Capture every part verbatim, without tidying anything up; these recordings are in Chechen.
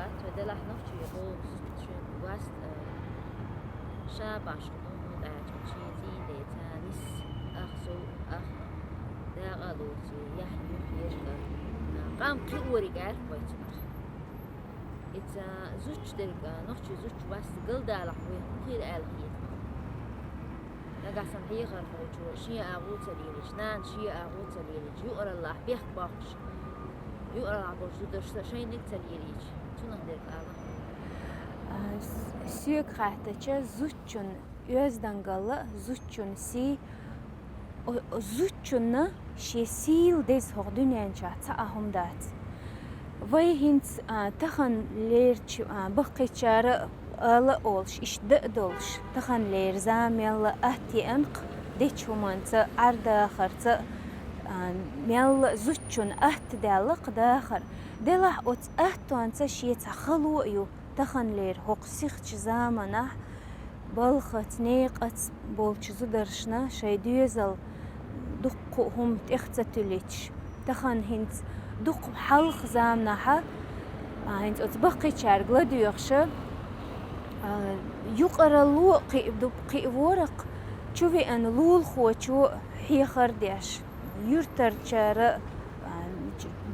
Цо делахь нохчий гӀо зуд шоьга васт, э, ша башха ду, хӀунда аьлча шен зий деца нис, ах сов, ах дакъа лоций, яхь юх ешка, э, къам кхиориг аьлла вайца нах. Ица зудчо дерг, э, нохчий зудчо васт галдалахь вай хӀун хир аьлла хета. Нагахь санна хьехархочо шен агӀо ца лелийча, нана шен агӀо ца лелийча, юкъараллахь бехк боккхуш, юкъараллахь болчу зударша шайниг ца лелийча, цунах дерг ала. А, с-, соьга хаьттача, зудчун оьздангалла, зудчун сий, о-, о-, зудчунна шен сийла деза хӀокху дуьнен чохь цхьа а хӀума дац. Вай хӀинца, а, таханлерчу, а, баккхийчара ала а олуш, иштта дан а долуш, таханлера зама мелла а атта еана-кх дечу хӀуманца, Ӏар-дахарца, а, мелла а зудчунна атта даьлла-кх дахар. Делахь оцу аттонца шен цхьа хало а ю, таханлера хӀокху сихачу заманахь балхаца, некъаца болчу зударшна шайн доьзал дуккха а хӀума тӀех ца туьллуьйтуш. Тахана хӀинца дукха хьалха заманахьа, а, хӀинца оцу баккхийчаьрга ладоьгӀуша, а, юкъаралло а кхиа ду, кхиаворакх, чу веана лулахочо хьехар а деш, юьртарчара, а,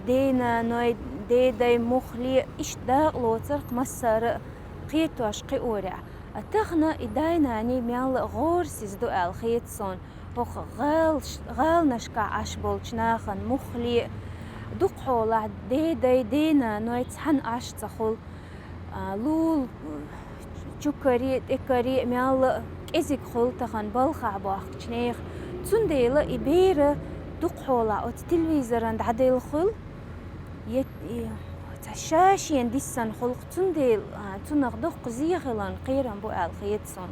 денаной, дедай муххале а иштта дакъа лоцуркх массара а кхетош кхиорехь. А тахана и дай-наний мелла а гӀорасиза ду аьлла хета суна, хӀокху гӀалаш-, гӀаланашкахь Ӏаш болчу нахана муххале а, дукхахьолахь дедай, денаной цхьаьна Ӏаш ца хуьлу. А, лула чукаре а, тӀекаре а мелла а кӀезиг хуьлу тахана балхахь бохкучу нехан. Цундела и бер дукхахьолахь оцу телевизоран дӀаделла хуьлу, я, и, цхьа ша-шена диссана хуьлу-кх, цундела, а, цунах дуккха зе хиларна кхерам бу аьлла хета суна.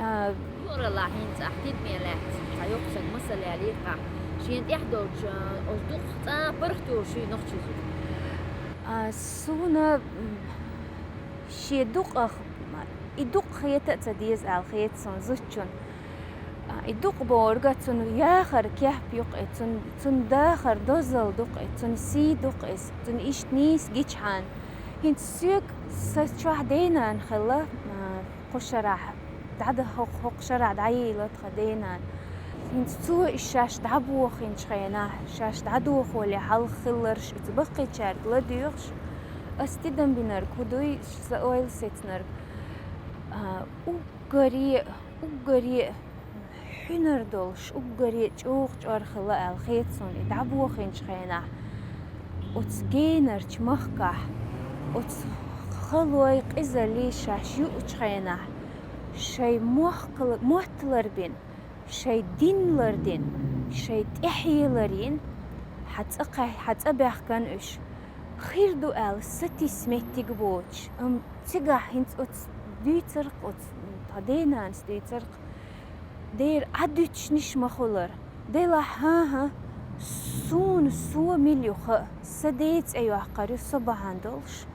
А, юкъараллахь хӀинца ахь тидаме лаьцна цхьа йоккха стаг масал ялийра-кх, шена тӀехь долчу, а, оцу дукхах цкъа а паргӀат йолуш юй нохчий зуда? А, суна, м, шен дукхах, и дукха хета а ца деза аьлла хета суна зудчун. А, и дукха бохург а цунна яхар кеп ю-кх и, цунна, цунна дахар дозалла ду-кх и, цунна сий ду-кх иза, цунна иштта нийса гичхьана. ХӀинца соьга сан чохь дей-нана хилла, а, кху шарахь дӀада-, хӀокху, хӀокху шарахь дӀайийлла тхан дей-нана. ХӀинца цо и шаьш дӀабохийначу хенахь, шаьш дӀадохале хьалха хилларш оцу баккхийчаьрга ладоьгӀуш, ас тидам бинарг хӀун дуй, сан ойла сецнарг, а, уггаре, уггаре хьуьнар долуш, уггаре чӀогӀа чӀор хилла аьлла хета суна и дӀабохийначу хенахь. Оцу генарчу махкахь, оцу халой, къизаллий шаьш юучу хенахь, шайн мохк-, мотт ларбина, шайн дин лардина, шайн тӀаьхье ларйина, хьан цӀа кхаь-, хьан цӀа баьхкина уьш. Хир ду аьлла сатийса меттиг боцуш, амма цигахь хӀинца оцу дуьйцуркх, оцу тхан дей-нанас дуьйцуркх, дера Ӏадуьтушниш ма хуьлура. Делахь, хӀан-хӀа, суна со мила ю хаьа, сан ден цӀе йоккхур ю со бахьана долуш.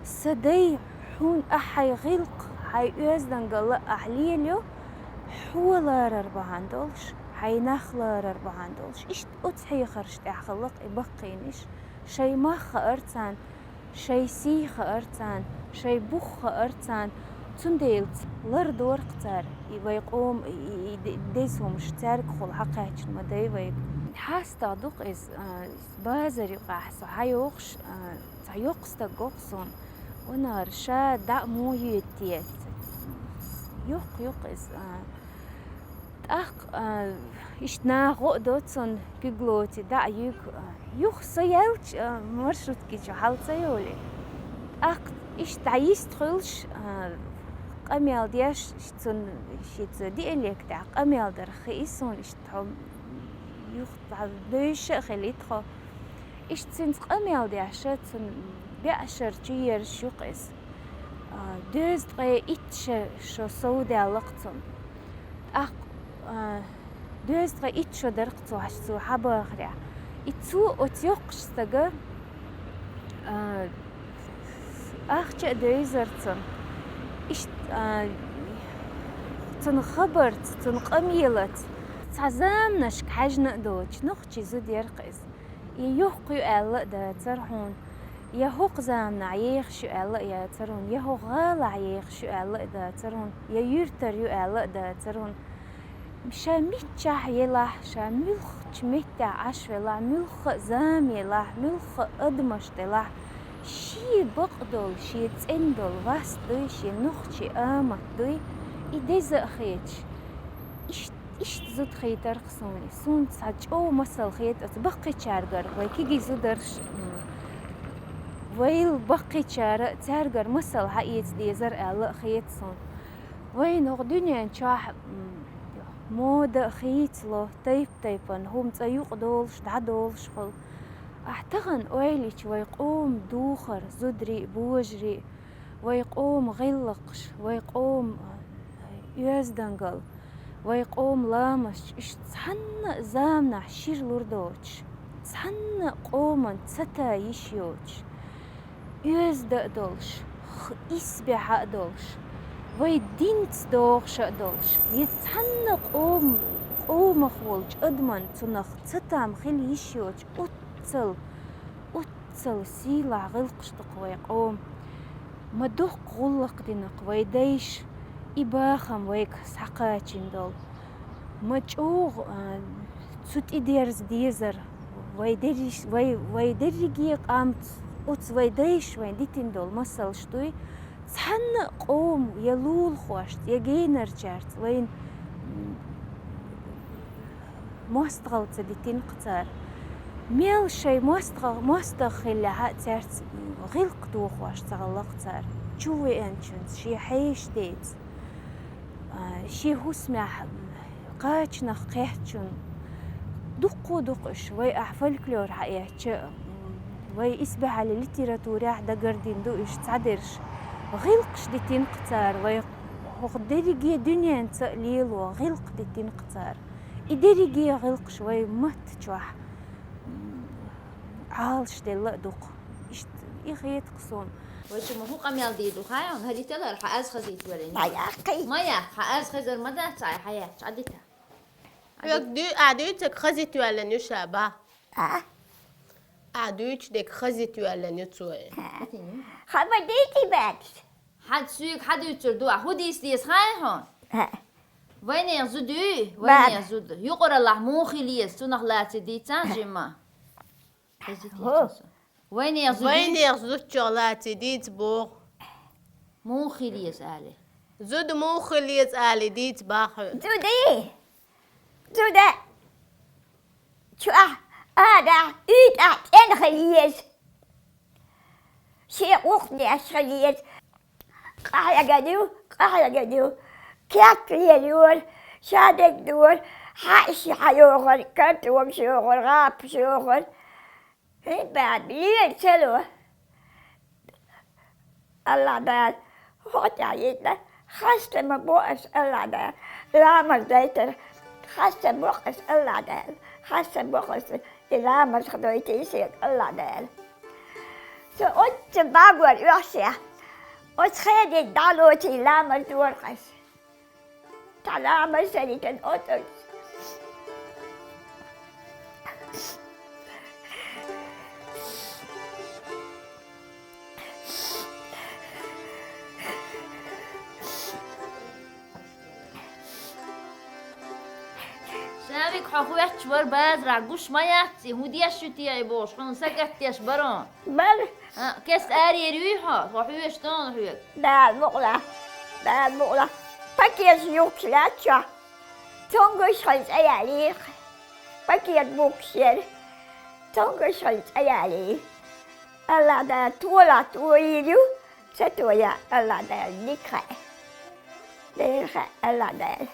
Сан дай, хьуна ахь хьайн гӀиллакх, хьайн оьздангалла ахь лелайо, хьо ларар бахьана долуш, хьайн нах ларар бахьана долуш. Иштта оцу хьехарш тӀехь хилла-кх и баккхийнаш. Шайн мах хаьара царна, шайн сий хаьара царна, шайн бух хаьара царна. Цундела лардора-кх цара и вайн къоман и, и, и де-, деза хӀумаш, цаьргахула хьакхаьчна ма дай вайга. ХьастагӀа ду-кх иза, а, базар юкъахь со хьайогӀуш, а, цхьа йоккха стаг го-кх суна. Ванара ша дӀа а муха йоьду те? Йоккха ю-кх иза, а. ТӀаккха, а, иштта наха гӀо а до цунна, куьг лоций дӀа а юьгу, а. Юха со яьлча, а, маршрутки чу хьала ца йолий. ТӀаккха иштта дӀайист хуьлуш, а, къамел деш, цунна шица диалектехь къамел дар хии суна, иштта тхо юха дӀа девзаш а хили тхо. Иштта цуьнца къамел деш, цунна беа шар чу ерзаш ю-кх иза. А, дезткъе итт шо, шо совдаьлла-кх цунна. ТӀаккха, а, дезткъе итт шо дара-кх цо хьаш цо хьабахарехь. И цо оцу йоккхачу стага, а, ахча а девзара цунна. Иштта, а, цунна хабарца, цунна къамелаца. Цхьа заманашка хьаьжна а доцуш, нохчий зуда яра-кх иза. И йоккха ю аьлла а дацара хьуна. Я хӀокху заманахь ехаш ю аьлла а яцара хьуна, я хӀокху гӀалахь ехаш ю аьлла а дацара хьуна, я юьртара ю аьлла а дацара хьуна. Ша миччахь елахь, ша муьлххачу меттехь Ӏаш велахь, муьлхха а зама елахь, муьлхха а адамаш делахь, шен бакъдолу, шен цӀена долу вас дуй, шен нохчийн амат дуй, и деза а хеташ. Иштта, иштта зуда хийтарх суна. Суна цхьа чӀогӀа масал хета оцу баккхийчаьргара, вай кегий зударш, м, вайл баккхийчара цаьргара масал хьаэца дезара аьлла а хета суна. Вайна хӀокху дуьнен чохь, м, мода а хийцало, тайп-тайпана хӀума цӀа юкъадолуш, дӀадолуш хуьлу. Ахь тахана ойла йича вай къоман духар, зударий а, божарий а, вай къоман гӀиллакхаш, вай къоман, а, оьздангалла, вай къоман ламасташ, уьш цхьанна а заманахь шира лур доцуш, цхьанна а къоман ца та йиш йоцуш, оьзда а долуш, х-, исбаьхьа а долуш, вай динца догӀуш а долуш, я цхьанна а къом-, къомах волчу адаман цунах ца там хила йиш йоцуш, уццал, уццал сийлахь гӀиллакхаш ду-кх вай къоман. Ма доккха гӀуллакх дина-кх вай дайша, и бахам вайга схьакхачийна долу. Ма чӀогӀа, а, цу тӀедерза дезара, вай дерриш-, вай, вай дерриге а къам оцу вай дайша вайна дитина долу масалш дуй, цхьанна а къоман я лулахошца, я генарчаьрца вайна, м, мостагӀалла ца дитина-кх цара. Мел шайн мостагӀа-, мостагӀа хиллехь а, цаьрца гӀиллакх дохош ца хилла-кх цара. Чувеанчуьнца шен хьеша деца, а, шен хӀусамехь, м, кхачанах кхеттачунна. Дуккха а ду-кх уьш, вай ахь фольклор хьаэцча, м, вай исбаьхьаллин литературехь дагардина ду уьш цхьадерш. ГӀиллакхаш дитина-кх цара, вай хӀокху дерриге дуьненца а лело гӀиллакх дитина-кх цара. И дерриге гӀиллакхаш вай матта чохь, м, Ӏалашделла а ду-кх. Иштта и хета-кх суна. Вай чу ма хӀун къамел дийр ду хаьий хьуна, хӀара диталара хьан аз хазийта валлалц. Ма яхкий. Ма яха, хьан аз хазар ма дац, ай, хьан яц, Ӏадита. Хьоьга дуьй, а дуьйцург хазийта валлалц ю ша, ба? А? А дуьйцург хазийта валлалц ю цо. А. Хьан ма дийций бац? Хьан соьга хьан дуьйцур ду, а хӀун дийца деза хаьий хьуна? А. Вайнехан зуда юй, вайнехан зуда. Юкъараллахь муха хила еза, цунах лаций дийца жимма. ХӀу. Вайнехан зуда. Вайнехан зудчух лаций дийца боху. Муха хила еза, али. Зуда муха хила еза, али дийца боху. Зуда. Зуда. Чохь, арахь, уьйтӀахь цӀена хила еза. Шен гӀуллакх деш хила еза. Къахьегна ю, къахьегна ю. Кек лелайора, шадерг дора, хьаьший хьайохура, картош йохура, гӀапаш йохура. ХӀинца баьрга лела ца ло. Аллах Дала, хӀокху тӀехь йитина, хастам бо ас Аллах Дала, ламаз дайтар, хастам бо ас Аллах Дала, хастам бо ас и ламаз дойтийла соьга Аллах Дала. Со оццул багор оьхсехь, оцу хедийга дӀалоций ламаз дора ас. Цхьа ламаз ца дитина оццул. Шавик, хьо хоьттуш вара базарахь, гуш ма яц и, хӀун деш ю те и бохуш, хьуна сагатдеш бара хьуна? Бара. А, кеста арера юй хьо, хьо хьоьжуш ду хьуна хьоьга? Дала мукъ лахь, Дала мукъ лахь. Пакеш юхкуш лаьттачохь, цуьнгаш хьайн цӀа ялийра. Пакет бухкуш яра. Цуьнгаш хьайн цӀа ялийра. Аллах Дала толахь тоийла ю, ца тоя Аллах Дала дика хаьа. Дера хаьа Аллах Дала.